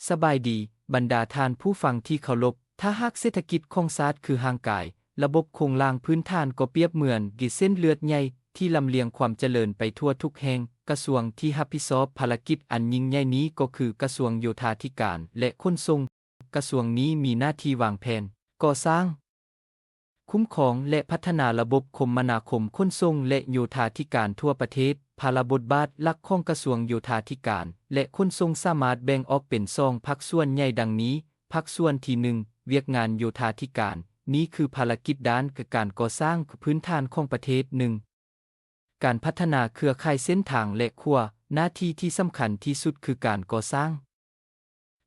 ສະບາຍດີ, ບັນດາທ່ານຜູ້ຟັງທີ່ເຄົາລົບ. ຖ້າຫາກເສດຖະກິດຂອງຊາດຄືຮ່າງກາຍ, ລະບົບໂຄງລ່າງພື້ນຖານກໍປຽບເໝືອນຄືເສັ້ນເລືອດໃຫຍ່ທີ່ລຳລຽງຄວາມຈະເລີນໄປທົ່ວທຸກແຫ່ງ. ກະຊວງທີ່ຮັບຜິດຊອບພາລະກິດອັນຍິ່ງໃຫຍ່ນີ້ກໍຄືກະຊວງໂຍທາທິການ ແລະ ຂົນສົ່ງ. ກະຊວງນີ້ມີໜ້າທີ່ວາງແຜນ, ກໍ່ສ້າງ, ຄຸ້ມຄອງ ແລະ ພັດທະນາລະບົບຄົມມະນາຄົມຂົນສົ່ງ ແລະ ໂຍທາທິການທົ່ວປະເທດ. ພາລະບົດບາດຫຼັກຂອງກະຊວງໂຍທາທິການ ແລະ ຂົນສົ່ງສາມາດແບ່ງອອກເປັນສອງພາກສ່ວນໃຫຍ່ດັ່ງນີ້. ພາກສ່ວນທີໜຶ່ງ, ວຽກງານໂຍທາທິການ. ນີ້ຄືພາລະກິດດ້ານການກໍ່ສ້າງພື້ນຖານຂອງປະເທດ. ໜຶ່ງ, ການພັດທະນາເຄືອຂ່າຍເສັ້ນທາງ ແລະ ຂົວ. ໜ້າທີ່ທີ່ສຳຄັນທີ່ສຸດຄືການກໍ່ສ້າງ,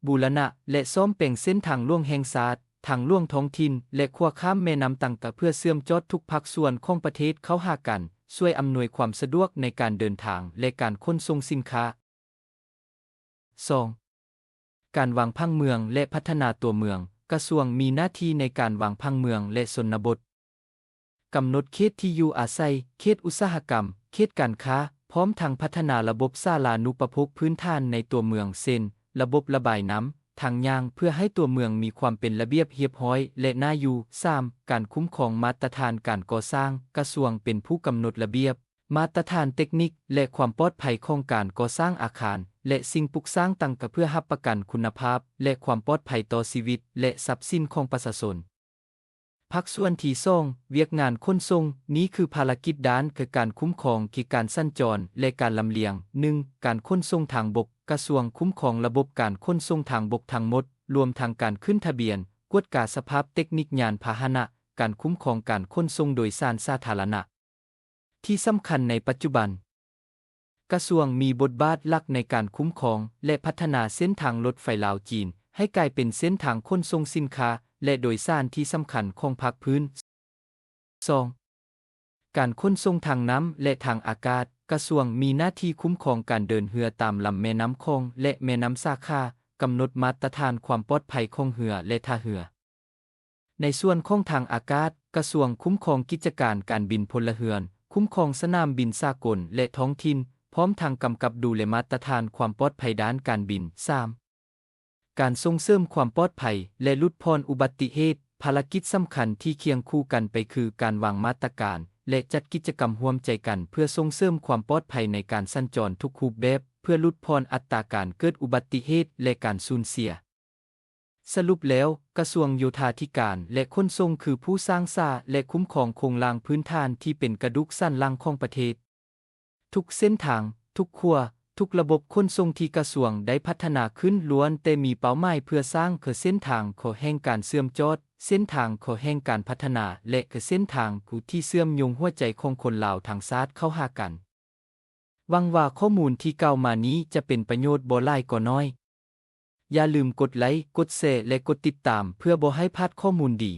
ບູລະນະ ແລະ ສ້ອມແປງເສັ້ນທາງຫຼວງແຫ່ງຊາດ, ທາງຫຼວງທ້ອງຖິ່ນ ແລະ ຂົວຂ້າມແມ່ນ້ຳຕ່າງໆ ເພື່ອເຊື່ອມຈອດທຸກພາກສ່ວນຂອງປະເທດເຂົ້າຫາກັນ, ຊ່ວຍອຳນວຍຄວາມສະດວກໃນການເດີນທາງ ແລະ ການຂົນສົ່ງສິນຄ້າ. ສອງ, ການວາງຜັງເມືອງ ແລະ ພັດທະນາຕົວເມືອງ. ກະຊວງມີໜ້າທີ່ໃນການວາງຜັງເມືອງ ແລະ ຊົນນະບົດ, ກຳນົດເຂດທີ່ຢູ່ອາໄສ, ເຂດອຸດສາຫະກຳ, ເຂດການຄ້າ, ພ້ອມທັງພັດທະນາລະບົບສາລານຸປະໂພກພື້ນຖານໃນຕົວເມືອງ ເຊັ່ນ ລະບົບລະບາຍນ້ຳ, ທາງຍ່າງ ເພື່ອໃຫ້ຕົວເມືອງມີຄວາມເປັນລະບຽບຮຽບຮ້ອຍ ແລະ ໜ້າຢູ່. ສາມ, ການຄຸ້ມຄອງມາດຕະຖານການກໍ່ສ້າງ. ກະຊວງເປັນຜູ້ກຳນົດລະບຽບ, ມາດຕະຖານເຕັກນິກ ແລະ ຄວາມປອດໄພຂອງການກໍ່ສ້າງອາຄານ ແລະ ສິ່ງປຸກສ້າງຕ່າງໆ ເພື່ອຮັບປະກັນຄຸນນະພາບ ແລະ ຄວາມປອດໄພຕໍ່ຊີວິດ ແລະ ຊັບສິນຂອງປະຊາຊົນ. ພາກສ່ວນທີສອງ, ວຽກງານຂົນສົ່ງ. ນີ້ຄືພາລະກິດດ້ານການຄຸ້ມຄອງ ຄືການສັນຈອນ ແລະ ການລຳລຽງ. ໜຶ່ງ, ການຂົນສົ່ງທາງບົກ. ກະຊວງຄຸ້ມຄອງລະບົບການຂົນສົ່ງທາງບົກທັງໝົດ, ລວມທັງການຂຶ້ນທະບຽນ, ກວດກາສະພາບເຕັກນິກຍານພາຫະນະ, ການຄຸ້ມຄອງການຂົນສົ່ງໂດຍສານສາທາລະນະ. ທີ່ສຳຄັນໃນປັດຈຸບັນ, ກະຊວງມີບົດບາດຫຼັກໃນການຄຸ້ມຄອງ ແລະ ພັດທະນາເສັ້ນທາງລົດໄຟລາວ-ຈີນ ໃຫ້ກາຍເປັນເສັ້ນທາງຂົນສົ່ງສິນຄ້າ ແລະ ໂດຍສານທີ່ສຳຄັນຂອງພາກພື້ນ. ສອງ, ການຂົນສົ່ງທາງນ້ຳ ແລະ ທາງອາກາດ. ກະຊວງມີໜ້າທີ່ຄຸ້ມຄອງການເດີນເຮືອຕາມລຳແມ່ນ້ຳຂອງ ແລະ ແມ່ນ້ຳສາຂາ, ກຳນົດມາດຕະຖານຄວາມປອດໄພຂອງເຮືອ ແລະ ທ່າເຮືອ. ໃນສ່ວນຂອງທາງອາກາດ, ກະຊວງຄຸ້ມຄອງກິດຈະການການບິນພົນລະເຮືອນ, ຄຸ້ມຄອງສະໜາມບິນສາກົນ ແລະ ທ້ອງຖິ່ນ, ພ້ອມທັງກຳກັບດູແລມາດຕະຖານຄວາມປອດໄພດ້ານການບິນ. ສາມ, ການສົ່ງເສີມຄວາມປອດໄພ ແລະ ຫຼຸດຜ່ອນອຸບັດຕິເຫດ. ພາລະກິດສຳຄັນທີ່ຄຽງຄູ່ກັນໄປຄືການວາງມາດຕະການ ແລະ ຈັດກິດຈະກຳຮ່ວມໃຈກັນ ເພື່ອສົ່ງເສີມຄວາມປອດໄພໃນການສັນຈອນທຸກຮູບແບບ ເພື່ອຫຼຸດຜ່ອນອັດຕາການເກີດອຸບັດຕິເຫດ ແລະ ການສູນເສຍ. ສະຫຼຸບແລ້ວ, ກະຊວງໂຍທາທິການ ແລະ ຂົນສົ່ງ ຄືຜູ້ສ້າງສາ ແລະ ຄຸ້ມຄອງໂຄງລ່າງພື້ນຖານທີ່ເປັນກະດູກສັນຫຼັງຂອງປະເທດ. ທຸກເສັ້ນທາງ, ທຸກຂົວ, ທຸກລະບົບຂົນສົ່ງທີ່ກະຊວງໄດ້ພັດທະນາຂຶ້ນ ລ້ວນແຕ່ມີເປົ້າໝາຍເພື່ອສ້າງຄືເສັ້ນທາງຂອງແຫ່ງການເຊື່ອມຈອດ, ເສັ້ນທາງຂອງແຫ່ງການພັດທະນາ ແລະ ຄືເສັ້ນທາງທີ່ເຊື່ອມໂຍງຫົວໃຈຂອງຄົນລາວທັງຊາດເຂົ້າຫາກັນ. ຫວັງວ່າຂໍ້ມູນທີ່ກ່າວມານີ້ຈະເປັນປະໂຫຍດບໍ່ຫຼາຍກໍໜ້ອຍ. ຢ່າລືມກົດໄລ, ກົດແຊ ແລະ ກົດຕິດຕາມ ເພື່ອບໍ່ໃຫ້ພາດຂໍ້ມູນດີ.